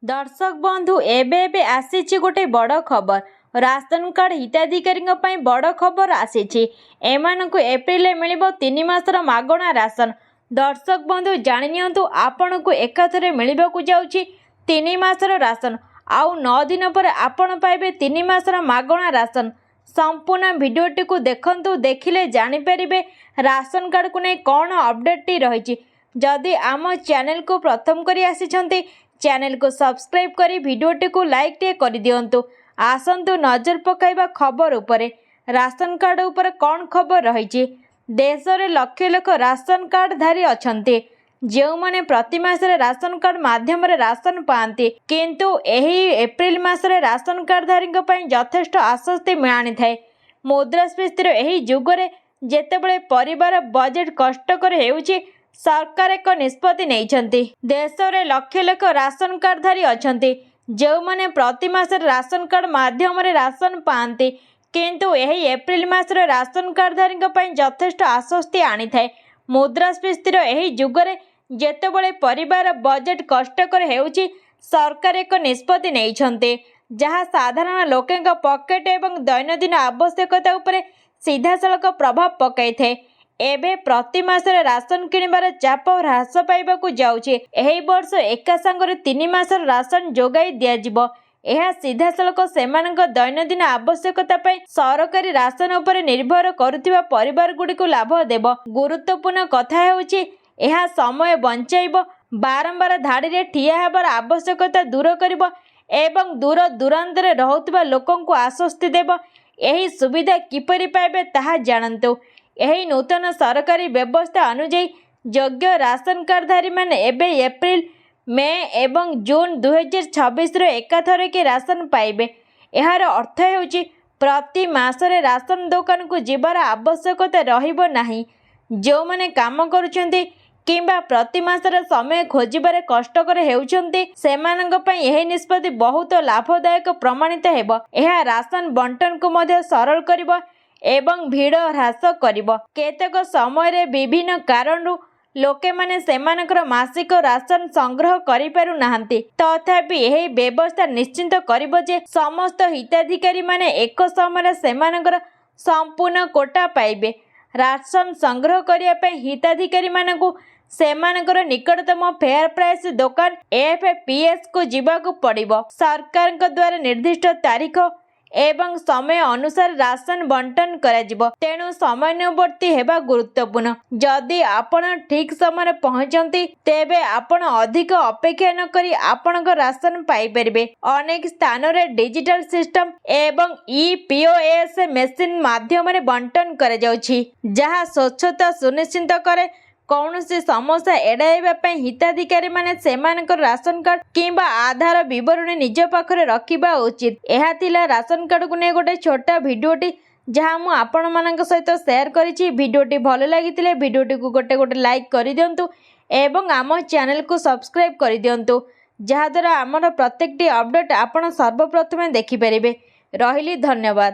ଦର୍ଶକ ବନ୍ଧୁ, ଏବେ ଏବେ ଆସିଛି ଗୋଟେ ବଡ଼ ଖବର। ରାସନ କାର୍ଡ଼ ହିତାଧିକାରୀଙ୍କ ପାଇଁ ବଡ଼ ଖବର ଆସିଛି। ଏମାନଙ୍କୁ ଏପ୍ରିଲରେ ମିଳିବ 3 ମାସର ମାଗଣା ରାସନ। ଦର୍ଶକ ବନ୍ଧୁ, ଜାଣି ନିଅନ୍ତୁ, ଆପଣଙ୍କୁ ଏକାଥରେ ମିଳିବାକୁ ଯାଉଛି 3 ମାସର ରାସନ। ଆଉ 9 ଦିନ ପରେ ଆପଣ ପାଇବେ 3 ମାସର ମାଗଣା ରାସନ। ସମ୍ପୂର୍ଣ୍ଣ ଭିଡ଼ିଓଟିକୁ ଦେଖନ୍ତୁ, ଦେଖିଲେ ଜାଣିପାରିବେ ରାସନ କାର୍ଡ଼କୁ ନେଇ କ'ଣ ଅପଡ଼େଟ୍ଟି ରହିଛି। ଯଦି ଆମ ଚ୍ୟାନେଲକୁ ପ୍ରଥମ କରି ଆସିଛନ୍ତି, ଚ୍ୟାନେଲକୁ ସବସ୍କ୍ରାଇବ୍ କରି ଭିଡ଼ିଓଟିକୁ ଲାଇକ୍ ଟିକେ କରିଦିଅନ୍ତୁ। ଆସନ୍ତୁ ନଜର ପକାଇବା ଖବର ଉପରେ। ରାସନ କାର୍ଡ଼ ଉପରେ କ'ଣ ଖବର ରହିଛି? ଦେଶରେ ଲକ୍ଷ ଲକ୍ଷ ରାସନ କାର୍ଡ଼ଧାରୀ ଅଛନ୍ତି, ଯେଉଁମାନେ ପ୍ରତି ମାସରେ ରାସନ କାର୍ଡ଼ ମାଧ୍ୟମରେ ରାସନ ପାଆନ୍ତି। କିନ୍ତୁ ଏହି ଏପ୍ରିଲ ମାସରେ ରାସନ କାର୍ଡ଼ଧାରୀଙ୍କ ପାଇଁ ଯଥେଷ୍ଟ ଆଶ୍ୱସ୍ତି ଆଣିଥାଏ। ମୁଦ୍ରାସ୍ଫୀତିର ଏହି ଯୁଗରେ ଯେତେବେଳେ ପରିବାର ବଜେଟ୍ କଷ୍ଟକର ହେଉଛି, ସରକାର ଏକ ନିଷ୍ପତ୍ତି ନେଇଛନ୍ତି। ଦେଶରେ ଲକ୍ଷ ଲକ୍ଷ ରାସନ କାର୍ଡ଼ଧାରୀ ଅଛନ୍ତି, ଯେଉଁମାନେ ପ୍ରତି ମାସରେ ରାସନ କାର୍ଡ଼ ମାଧ୍ୟମରେ ରାସନ ପାଆନ୍ତି। କିନ୍ତୁ ଏହି ଏପ୍ରିଲ ମାସରେ ରାସନ କାର୍ଡ଼ଧାରୀଙ୍କ ପାଇଁ ଯଥେଷ୍ଟ ଆଶ୍ୱସ୍ତି ଆଣିଥାଏ। ମୁଦ୍ରାସ୍ଫୀତିର ଏହି ଯୁଗରେ ଯେତେବେଳେ ପରିବାର ବଜେଟ୍ କଷ୍ଟକର ହେଉଛି, ସରକାର ଏକ ନିଷ୍ପତ୍ତି ନେଇଛନ୍ତି, ଯାହା ସାଧାରଣ ଲୋକଙ୍କ ପକେଟ ଏବଂ ଦୈନନ୍ଦିନ ଆବଶ୍ୟକତା ଉପରେ ସିଧାସଳଖ ପ୍ରଭାବ ପକାଇଥାଏ। ଏବେ ପ୍ରତି ମାସରେ ରାସନ କିଣିବାର ଚାପ ହ୍ରାସ ପାଇବାକୁ ଯାଉଛି। ଏହି ବର୍ଷ ଏକା ସାଙ୍ଗରେ 3 ମାସର ରାସନ ଯୋଗାଇ ଦିଆଯିବ। ଏହା ସିଧାସଳଖ ସେମାନଙ୍କ ଦୈନନ୍ଦିନ ଆବଶ୍ୟକତା ପାଇଁ ସରକାରୀ ରାସନ ଉପରେ ନିର୍ଭର କରୁଥିବା ପରିବାରଗୁଡ଼ିକୁ ଲାଭ ଦେବ। ଗୁରୁତ୍ୱପୂର୍ଣ୍ଣ କଥା ହେଉଛି, ଏହା ସମୟ ବଞ୍ଚାଇବ, ବାରମ୍ବାର ଧାଡ଼ିରେ ଠିଆ ହେବାର ଆବଶ୍ୟକତା ଦୂର କରିବ ଏବଂ ଦୂର ଦୂରାନ୍ତରେ ରହୁଥିବା ଲୋକଙ୍କୁ ଆଶ୍ୱସ୍ତି ଦେବ। ଏହି ସୁବିଧା କିପରି ପାଇବେ, ତାହା ଜାଣନ୍ତୁ। ଏହି ନୂତନ ସରକାରୀ ବ୍ୟବସ୍ଥା ଅନୁଯାୟୀ, ଯୋଗ୍ୟ ରାସନ କାର୍ଡ଼ଧାରୀମାନେ ଏବେ ଏପ୍ରିଲ, ମେ ଏବଂ ଜୁନ୍ 2026ର ଏକାଥରକେ ରାସନ ପାଇବେ। ଏହାର ଅର୍ଥ ହେଉଛି, ପ୍ରତି ମାସରେ ରାସନ ଦୋକାନକୁ ଯିବାର ଆବଶ୍ୟକତା ରହିବ ନାହିଁ। ଯେଉଁମାନେ କାମ କରୁଛନ୍ତି କିମ୍ବା ପ୍ରତି ମାସରେ ସମୟ ଖୋଜିବାରେ କଷ୍ଟକର ହେଉଛନ୍ତି, ସେମାନଙ୍କ ପାଇଁ ଏହି ନିଷ୍ପତ୍ତି ବହୁତ ଲାଭଦାୟକ ପ୍ରମାଣିତ ହେବ। ଏହା ରାସନ ବଣ୍ଟନକୁ ମଧ୍ୟ ସରଳ କରିବ ଏବଂ ଭିଡ଼ ହ୍ରାସ କରିବ। କେତେକ ସମୟରେ ବିଭିନ୍ନ କାରଣରୁ ଲୋକେମାନେ ସେମାନଙ୍କର ମାସିକ ରାସନ ସଂଗ୍ରହ କରିପାରୁନାହାନ୍ତି। ତଥାପି ଏହି ବ୍ୟବସ୍ଥା ନିଶ୍ଚିତ କରିବ ଯେ ସମସ୍ତ ହିତାଧିକାରୀମାନେ ଏକ ସମୟରେ ସେମାନଙ୍କର ସମ୍ପୂର୍ଣ୍ଣ କୋଟା ପାଇବେ। ରାସନ ସଂଗ୍ରହ କରିବା ପାଇଁ ହିତାଧିକାରୀମାନଙ୍କୁ ସେମାନଙ୍କର ନିକଟତମ ଫେୟାର ପ୍ରାଇସ୍ ଦୋକାନ, ଏଫ୍.ପି.ଏସ୍ କୁ ଯିବାକୁ ପଡ଼ିବ। ସରକାରଙ୍କ ଦ୍ୱାରା ନିର୍ଦ୍ଦିଷ୍ଟ ତାରିଖ ଏବଂ ସମୟ ଅନୁସାରେ ରାସନ ବଣ୍ଟନ କରାଯିବ, ତେଣୁ ସମୟାନୁବର୍ତ୍ତୀ ହେବା ଗୁରୁତ୍ୱପୂର୍ଣ୍ଣ। ଯଦି ଆପଣ ଠିକ୍ ସମୟରେ ପହଞ୍ଚନ୍ତି, ତେବେ ଆପଣ ଅଧିକ ଅପେକ୍ଷା ନକରି ଆପଣଙ୍କ ରାସନ ପାଇପାରିବେ। ଅନେକ ସ୍ଥାନରେ ଡିଜିଟାଲ ସିଷ୍ଟମ ଏବଂ ଇ-ପିଓଏସ୍ ମେସିନ୍ ମାଧ୍ୟମରେ ବଣ୍ଟନ କରାଯାଉଛି, ଯାହା ସ୍ୱଚ୍ଛତା ସୁନିଶ୍ଚିତ କରେ। କୌଣସି ସମସ୍ୟା ଏଡ଼ାଇବା ପାଇଁ ହିତାଧିକାରୀମାନେ ସେମାନଙ୍କର ରାସନ କାର୍ଡ଼ କିମ୍ବା ଆଧାର ବିବରଣୀ ନିଜ ପାଖରେ ରଖିବା ଉଚିତ। ଏହା ଥିଲା ରାସନ କାର୍ଡ଼କୁ ନେଇ ଗୋଟେ ଛୋଟ ଭିଡ଼ିଓଟି, ଯାହା ମୁଁ ଆପଣମାନଙ୍କ ସହିତ ସେୟାର କରିଛି। ଭିଡ଼ିଓଟି ଭଲ ଲାଗିଥିଲେ ଭିଡ଼ିଓଟିକୁ ଗୋଟେ ଗୋଟେ ଲାଇକ୍ କରିଦିଅନ୍ତୁ ଏବଂ ଆମ ଚ୍ୟାନେଲକୁ ସବସ୍କ୍ରାଇବ୍ କରିଦିଅନ୍ତୁ, ଯାହାଦ୍ୱାରା ଆମର ପ୍ରତ୍ୟେକଟି ଅପଡ଼େଟ୍ ଆପଣ ସର୍ବପ୍ରଥମେ ଦେଖିପାରିବେ। ରହିଲି, ଧନ୍ୟବାଦ।